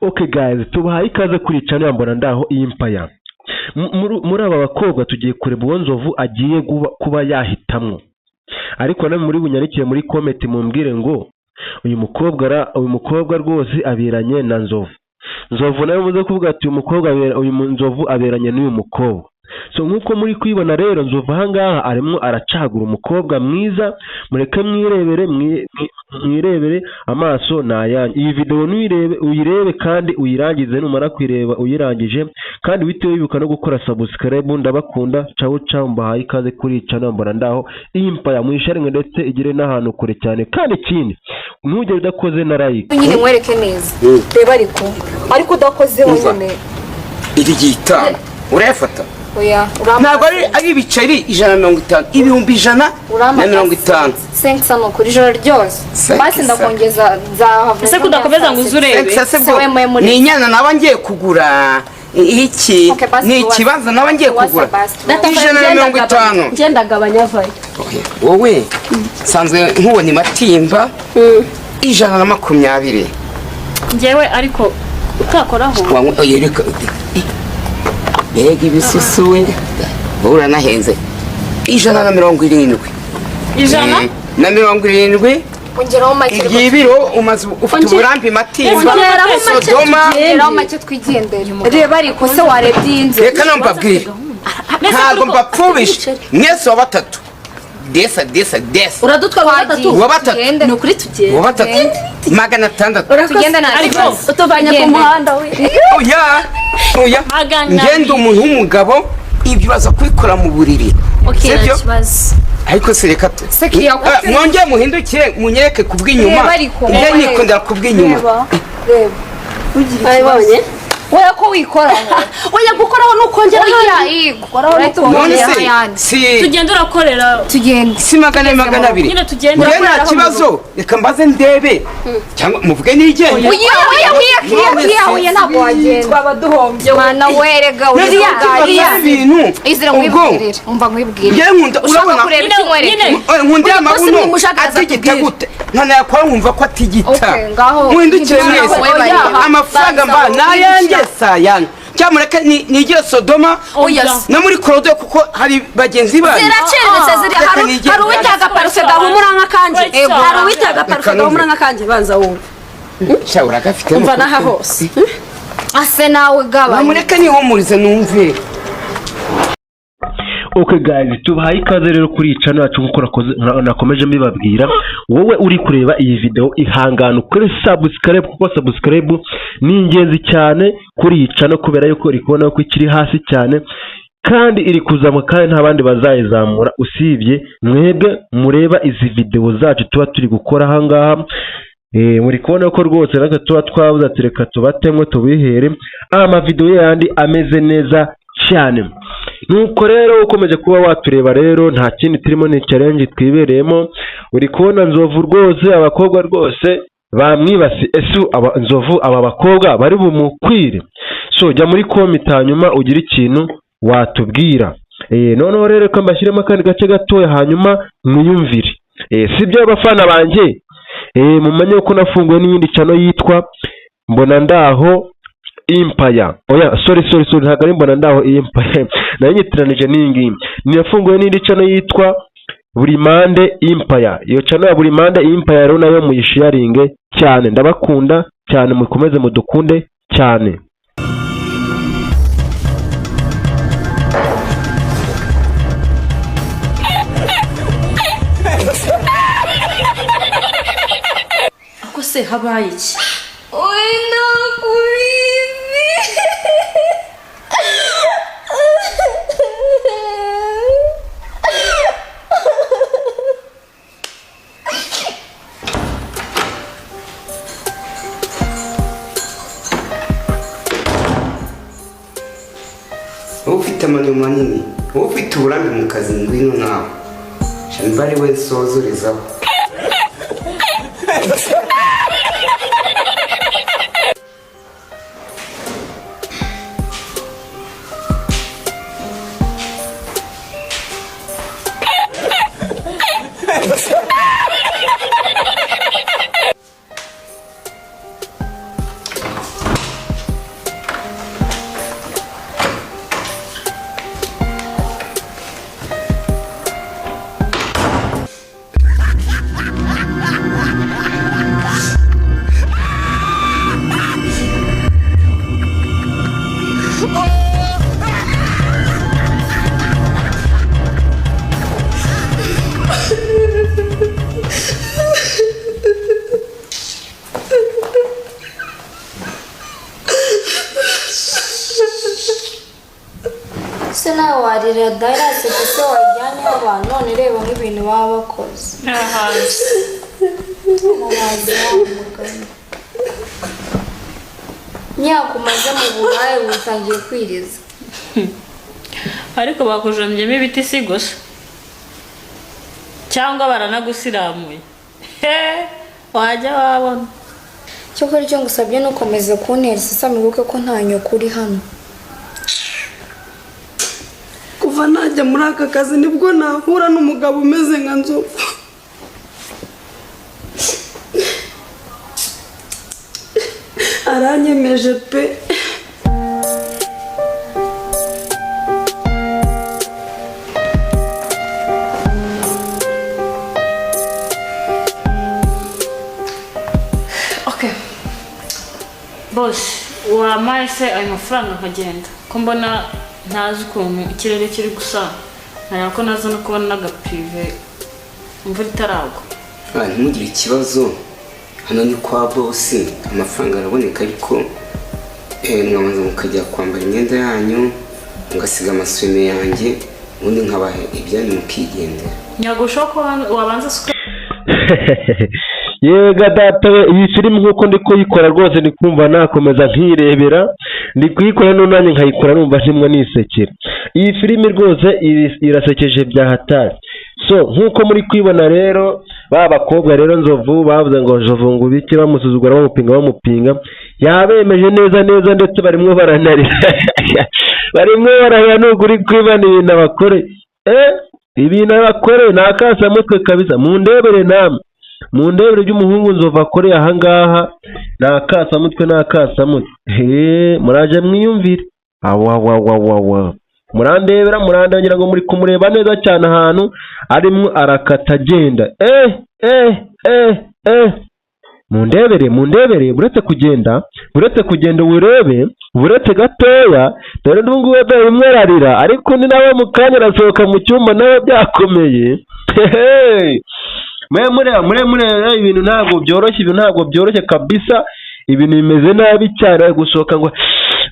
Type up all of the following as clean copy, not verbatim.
Okay guys, tubahaye ikaze kuri channel ya Mbona Ndaho Empire. Muri aba bakobwa tugiye kureba uwo Nzovu agiye kuba yahitamwo. Ariko namwe muri bunyarikire muri comment mumbwire ngo uyu mukobwa rwose aberanye na Nzovu. Nzovu nawe muze kuvuga ati uyu Nzovu aberanye n'uyu mukobwa. So nkuko muri kwibona rero, Nzovu ahangaha arimo aracagura umukobwa mwiza. Mureke mwirebere, mwirebere, amaso ni ayanyu. Iyi video nuyirebe, uyirebe kandi uyirangize. Numara kuyireba uyirangije kandi uhite wibuka no gukora subscribe. Ndabakunda, ciao ciao. Mbahaye ikaze kuri channel Mbona Ndaho Empire, muyisharinge ndetse igere n'ahantu kure cyane. Kandi ikindi, ntugere udakoze na like. Nyine nkwereke neza. Reba, ariko udakozeho. Umva. Nyine. Iri gitanu urayafata? Oya. Ntabwo ari ibiceri 150, 150,000. Senkisa ni ukuri ijoro ryose. Cinq Basi cents. ndakongeza, nzahava. Ese ko udakomeza ngo uze urebe? Cinq cents se Se wemuye bwo muri- ni inyana naba ngiye kugura iki? Okay, basi Ni ikibanza naba ngiye tuwasa kugura. basi. 150. Ngenda gabanya vayo. Okay, wowe nsanzwe nkubona imatimba, 120. Njyewe ariko utakoraho. Oya, reka. Mbega ibisusu we, wowe uranahenze, 170. Ijana Na 70. Ongeraho make rwose. Ibyibiro umaze ufite uburambe matimba. Ongeraho make. Sodoma. Ongeraho make twigendere. Reba, ariko se warebye iyi nzu? Reka no mbabwire, ntabwo mbapfubishe mwese. Wa batatu, desa desa desa. Uradutwara wa batatu? Wa batatu. Tugende. Ni ukuri tugende. Wa batatu 600. Tugende nta Ariko- kibazo. Utuvanye ku Tugende. muhanda we. Oya, oya. Magana Ngenda abiri. umuntu w'umugabo, ibyo uraza kubikora mu buriri. Okay, nta Sibyo? kibazo. Ariko se reka tu Se kiriya Ah, mwongere muhindukire munyereke ku bw'inyuma. Reba ariko. Njye Reba. nikundira ku bw'inyuma. Reba, reba, ntugire ikibazo. Wabibonye? Oya, ko wikoraho. Oya, gukoraho ni ukongera Oya. ahandi. Yego. Gukoraho ni Urahita ukongera. None ukongera se ayandi. si Tugende, urakorera. Tugende. Si 400? Nyine tugende. Njye nta kibazo, reka mbaze ndebe cyangwa muvuge nigende. Oya, oya, oya, kiriya, None kiriya. se- Oya, ntabwo wagenda. Twaba duhombye. Mwana werega. None se ibintu Izira, ubwo nkwibwirire, umva nkwibwirire. Njye nkunda Ushaka urabona kureba icyo nkwereke? Nyine. Oya, nkunda Uyu munsi amabuno nimushaka atigita azatubwire. gute, nkanayakora nkumva ko atigita. Okay, ngaho. Muhindukire mwese. Oya. Amafaranga mba nayanjye si ayanyu, cyangwa mureke nigire Sodoma Oya. no muri korodo kuko hari bagenzi banyu. Ziraciriritse ziri. Reka Hari nigende. hari uwita agaparufe gahumura nk'akanjye. Ego. Hari uwita agaparufe Reka gahumura numve. nk'akanjye, banza wumve. Sha, uragafite. Umva n'aha hose. Ase nawe gabanya. Mureke nihumurize numve. Okay guys, tubahaye ikaze rero kuri iyi channel yacu. Nkuko nakomeje mbibabwira, wowe uri kureba iyi video, ihangane ukore subscribe, kuko subscribe ni ingenzi cyane kuri iyi channel, kubera yuko uri kubona ko ikiri hasi cyane kandi iri kuzamuka, kandi nta bandi bazayizamura usibye mwebwe mureba izi video zacu tuba turi gukora ahangaha. Muri kubona ko rwose natwe tuba twabuze ati reka tubatemo tubihere amavideo yandi ameze neza cyane. Nuko rero ukomeje kuba watureba rero, nta kindi turimo, ni challenge twibereyemo. Uri kubona Nzovu rwose, abakobwa rwose bamwibasi. Ese aba Nzovu, aba bakobwa bari bumukwire? So jya muri comment hanyuma ugire ikintu watubwira. Noneho rero reka mbashyiremo akandi gace gatoya hanyuma mwiyumvire. Sibyo abafana banjye? Mumenye ko nafunguye n'iyindi channel yitwa Mbona Ndaho Empire. Oya, sorry, sorry, sorry, ntabwo ari Mbona Ndaho Empire, nayo nyitiranije n'iyi ngiyi. Nafunguye n'indi channel yitwa Buri Mande Empire. Iyo channel ya Buri Mande Empire rero nayo muyisharinge cyane. Ndabakunda cyane, mukomeze mudukunde cyane. Ako se habaye iki? Oya, ntabwo ubizi. Wowe ufite amano manini, wowe ufite uburambe mu kazi, ngwino nawe. Sha, ari we nsozorezaho. Se nawe warira dayirasetse se wajyanyeho abantu, none reba nk'ibintu baba bakoze. Ntahanze. Narazi wa mugani. Imyaka umaze mu burayi ubu utangiye kwiriza. Ariko bakujombyemo ibiti si gusa, cyangwa baranagusiramuye. He, wajya wabona. Cyokora icyo ngusabye ni ukomeza kuntera isesemi wibuke ko nta nyoko uri hano. Kuva najya muri aka kazi nibwo nahura n'umugabo umeze nka Nzovu. Aranyemeje pe. Okay. Boss, wampaye se ayo mafaranga nkagenda, ko mbona ntazi ukuntu ikirere kiri gusa, nkareba ko naza no kubona n'agapive imvura itaragwa. Ah, ntimugire ikibazo, hano ni kwa bosi, amafaranga araboneka, ariko mwabanza mukajya kwambara imyenda yanyu, mugasiga amasume yanjye, ubundi nkabaha ibyanyu mukigendera. Ntabwo ushobora kuba wabanza se. Yega data we, iyi filimi nk'uko ndi kuyikora rwose ndi kumva nakomeza nkirebera, ndi kuyikora n'unanjye nkayikora numva ntimwe nisekera. Iyi filimi rwose irasekeje bya hatari. So nk'uko muri kwibona rero, ba bakobwa rero Nzovu bavuze ngo Nzovu ngo ibiki, bamusuzugura, bamupinga, bamupinga, yabemeje neza neza, ndetse barimwo baranarira, barimwo bararira. Ni ukuri kwibona ibintu abakore, ibintu abakore ni akasamutwe kabisa. Mundebere namwe, mundebere by'umuhungu Nzovu akoreye ahangaha, ni akasamutwe, ni akasamutwe. He, muraje mwiyumvire. Awawawawawa, murandebera, murandebera ngo muri kumureba neza cyane ahantu arimo arakata agenda. Mundebere, mundebere, buretse kugenda, buretse kugenda urebe, buretse gatoya. Dore n'ubu ngubu dore rimwe ararira, ariko undi nawe mu kanya arasohoka mu cyumba nawe byakomeye. Hehe, mwe mureba, mure mureba, ibintu ntabwo byoroshye, ibintu ntabwo byoroshye kabisa, ibintu bimeze nabi cyane. Ari gusohoka ngo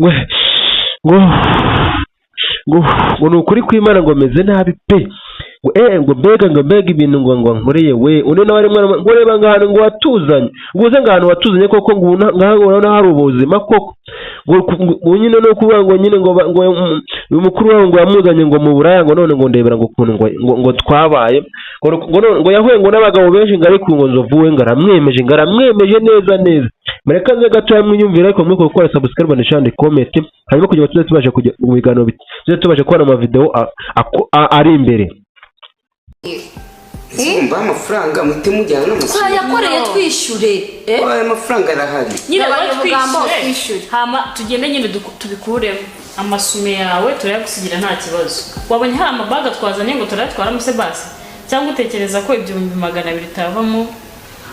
ngo ngo ngo ngo ni ukuri kw'Imana ngo meze nabi pe, ngo ngo mbega, ngo mbega ibintu ngo ngo nkoreye we. Undi nawe arimo ngo reba ngo ahantu ngo watuzanye, ngo uze ngo ahantu watuzanye koko, ngo ubu ngaha urabona hari ubuzima koko, ngo ngo nyine no kuvuga ngo nyine ngo ngo uyu mukuru wabo ngo yamuzanye ngo mu buraya, ngo none ngo ndebera ngo ukuntu ngo ngo ngo twabaye, ngo ngo none ngo yahuye ngo n'abagabo benshi, ngo ariko ngo Nzovu we ngo aramwemeje, ngo aramwemeje neza neza. Mureke nze gatoya mwiyumvire, ariko muri gukora subscribe na share and comment, hanyuma kugira ngo tuze tubashe kujya mu biganiro, tuze tubashe kubona ama video ari imbere. Ese mbaha amafaranga muhite mujyana n'amasume? Twayakoreye twishyure. Aya mafaranga arahari. Nyine Gabanya ubugambo, twishyure. twishyure. Hama tugende nyine tubikuremo amasume yawe, turayagusigira nta kibazo. Wabonye hari amabaga twazanye ngo turayatwaramo se basi, cyangwa utekereza ko 200,000 bitavamo?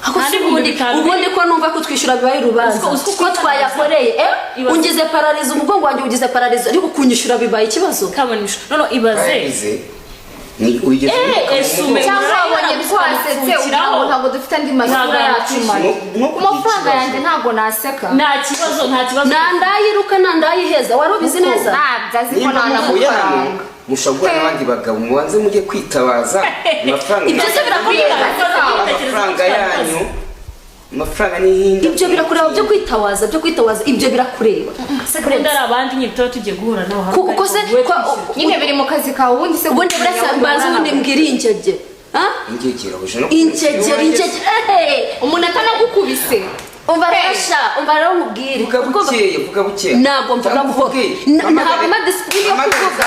Ako Nta se n'ibihumbi ubundi bitanu. ubundi ko numva ko twishyura bibaye urubanza, Uziko ko twayakoreye, ungize pararizo, umugongo wanjye ugize pararizo, ariko kunyishyura bibaye ikibazo. Kabonisha none ibaze. Bayagize. Ni wigeze Esume. Cyangwa wabonye twasetse ugira ngo ntabwo dufite andi masura yacu mabi. Ku mafaranga yanjye ntabwo naseka. Nta kibazo, nta kibazo. Nta ndayiruka, nta ndayiheza, wari ubizi neza. Ntabyo azi ko Nimba nta muvuye hano n'amafaranga. mushobora guhura n'abandi bagabo, mubanze mujye kwitabaza amafaranga. Ibyo se birakureba? Amafaranga yanyu, amafaranga ni hinga. Ibyo birakureba byo kwitawaza, byo kwitawaza, ibyo birakureba. Ubundi ari abandi nyine tuba tugiye guhura nabo. Kuko se Nyine biri mu kazi kawe, ubundi se ubundi burasa mbanza ubundi mbwira ingegera. Ha? Ingegera uje no Ingegera, ingegera. Umuntu atanagukubise. Umva rero sha, umva rero nkubwire. Vuga bukeye, vuga bukeye. Ntabwo mvuga buhoro. Ntabwo mpa disipurine yo kuvuga.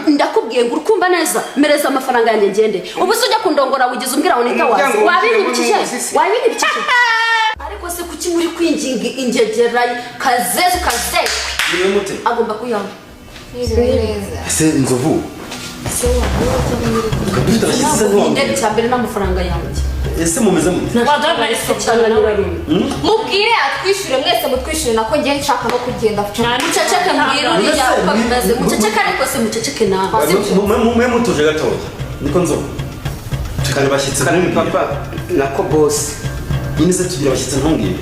Ndakubwiye ngo urukumva neza, mereza amafaranga yanjye ngende. Ubu se ujya kundongora wigize umbwira ngo nitawaze. Umuryango Wabinyibukije? w'umuzisi. Wabinyibukije? Ariko se kuki muri kwinginga ingegera kazezu kazezu? Niwe mute? Agomba kuyanga. Ese Nzovu? Dufite abashyitsi se ntiwambwira? Indege cya mbere n'amafaranga yanjye. Ese mumeze mute? Cyane nibarumwe. Mubwire atwishyure, mwese mutwishyure, nako ngiye nshaka no kugenda. Muceceke mbwira uriya uko bimeze. Muceceke ariko se muceceke nawe. Mwe mutuje gatoya. Niko Nzovu. Tugira abashyitsi ntumbwire. Papa nako boss. Nyine se tugira abashyitsi ntumbwire.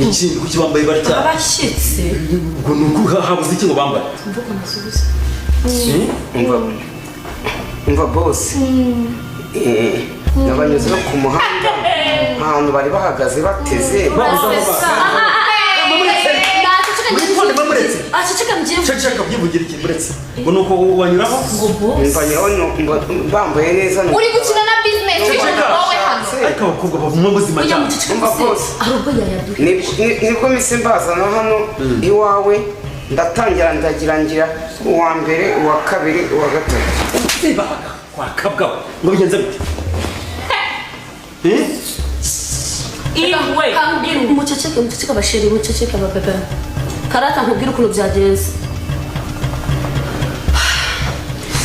Ikindi kuki bambaye batya? Abashyitsi. Ngo ni uko habuze iki ngo bambare? Mvuga amasubizo. Umva, umva boss, nabanyuze no ku muhanda ahantu bari bahagaze bateze. Aceceka mbyivugire. Ceceka byivugire iki muretse ngo nuko wanyuraho. Mbanyuraho bambaye neza. Uri gukina na business wowe hano. Ariko abakobwa bavuma buzima Ujya cyane. muceceka Umva se. boss. Hari ubwo yayaduha. Nibwo mise mbazana hano iwawe, ndatangira ndagira ngira uwa mbere, uwa kabiri, uwa gatatu. Sibaga kwa kabwawe ngo bigenze bite? Eh? Iwe. Kambwira muceceke, muceceke abasheri, muceceke ababebe. Karata, nkubwire ukuntu byagenze.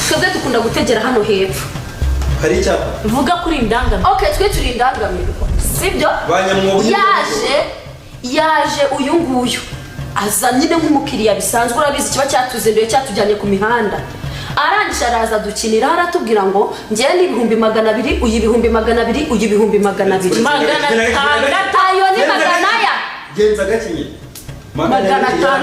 Twebwe dukunda gutegera hano hepfo. Hari icyapa. Vuga kuri indangamirwa. Okay, twe turi indangamirwa, sibyo? Ba nyamwobo. Yaje uyu nguyu aza nyine nk'umukiriya bisanzwe, urabizi kiba cyatuzinduye, cyatujyanye ku mihanda. Arangije araza dukinira, aratubwira ngo njyewe ni 200,000, uyu 200,000, uyu 200,000. 600. Ayo ni magana ya Genza gakinye. 600.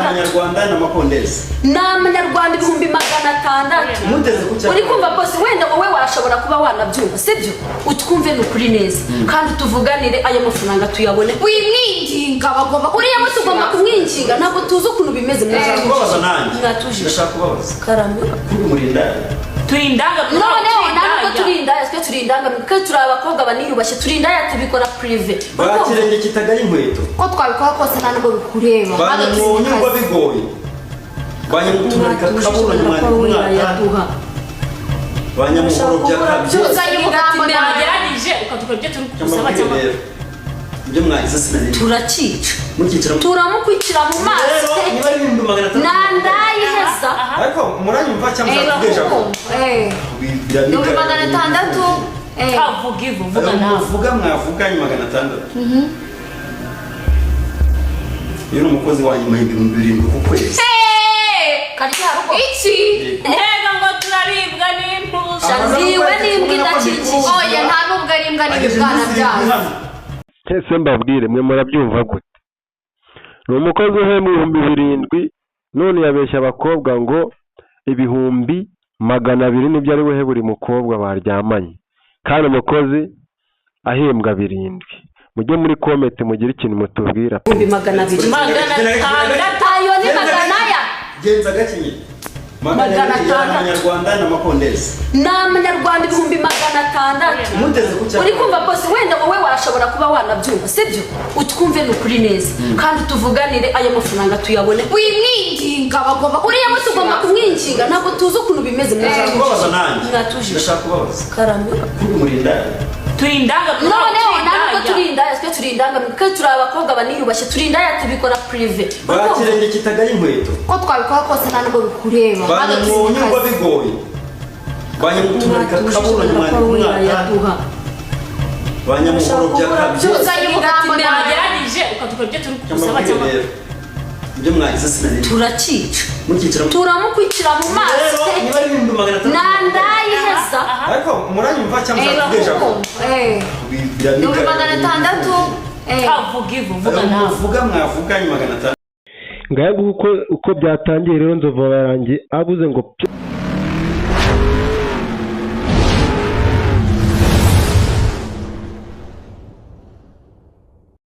Abanyarwanda n'amakondesi. Ni amanyarwanda 600,000. Muteze ku cyapa. Uri kumva bose, wenda wowe washobora kuba wanabyumva, sibyo? Utwumve ni ukuri neza kandi tuvuganire ayo mafaranga tuyabone. Wimwinginga, bagomba Uriya we tugomba kumwinginga, ntabwo tuzi ukuntu bimeze. Ndashaka kubabaza nanjye. Mwatujije. Ndashaka kubabaza. Karame. Kuri murinda. Turi indangamirwa. Noneho ntabwo turi indaya, twe turi indangamirwa kandi turi abakobwa baniyubashye, turi indaya tubikora privé. Ba kirenge kitagaya inkweto. Ko twabikora kose nta nubwo bikureba. Ba Hano turi mu nyamwonyurwa kazi. bigoye. Ba nyamuturika kabuno nyuma Mwatujije y'umwaka. yaduha. Ba nyamuhoro byakabye. Tuzanye umugambo nawe. Wagerageje ukadukora ibyo turi kugusaba Cyangwa cyangwa rero ibyo mwagize sinari. Turakica. Mukicira. Turamukwicira mu maso. Rero niba ari 600,000. Nandayiheza. Ariko muranyumva cyangwa muzakugejeho? 600,000. Kavuga ivu, vuga nawe. Muvuga mwavuganye 600. Uyu ni umukozi wanjye, muhemba 7,000 ku kwezi. Karya rugo. Iki? Ntega ngo turaribwa n'impuzu. Ndiwe n'imbwa idakingiye. Oya, nta nubwo ari imbwa Agejeje n'ibibwana iminsi irindwi byazo. hano. Ese mbabwire, mwe murabyumva gute? Ni umukozi uhembwa 7,000, none yabeshya abakobwa ngo 200,000 nibyo ari buhe buri mukobwa baryamanye, kandi umukozi ahembwa 7. Mujye muri comment mugire ikintu mutubwira. 200,000. 600. Ayo ni magana ya Genza gakinye. 600. Abanyarwanda n'amakondesi. Ni amanyarwanda 600,000. Muteze ku cyapa. Uri kumva bose, wenda wowe washobora kuba wanabyumva, sibyo? Utwumve ni ukuri neza kandi tuvuganire ayo mafaranga tuyabone. Wimwinginga, bagomba Uriya we tugomba kumwinginga, ntabwo tuzi ukuntu bimeze. Ndashaka kubabaza nanjye. Mwatujije. Ndashaka kubabaza. Karame. Kuri murinda. Turi indangamirwa. Noneho ntabwo turi indaya, twe turi indangamirwa kandi turi abakobwa baniyubashye, turi indaya tubikora privé. Ba kirenge kitagaya inkweto. Ko twabikora kose nta nubwo bikureba. Ba Hano turi mu nyamwonyurwa kazi. bigoye. Ba nyamuturika kabuno nyuma y'umwaka. Yaduha. Ba nyamuhoro byakabye. Tuzanye umugambo nawe. Wagerageje ukadukora ibyo turi kugusaba cyangwa Rero ibyo mwagize sinari. Turakica. Mukicira. Turamukwicira mu maso. Rero niba ari 600,000. Nandayiheza. Ariko muranyumva cyangwa muzakugejeho? 600,000. Kavuga ivu, vuga nawe. Muvuga mwavuganye 600. Ngaya nguko uko byatangiye rero, Nzovu yarangiye abuze ngo pye.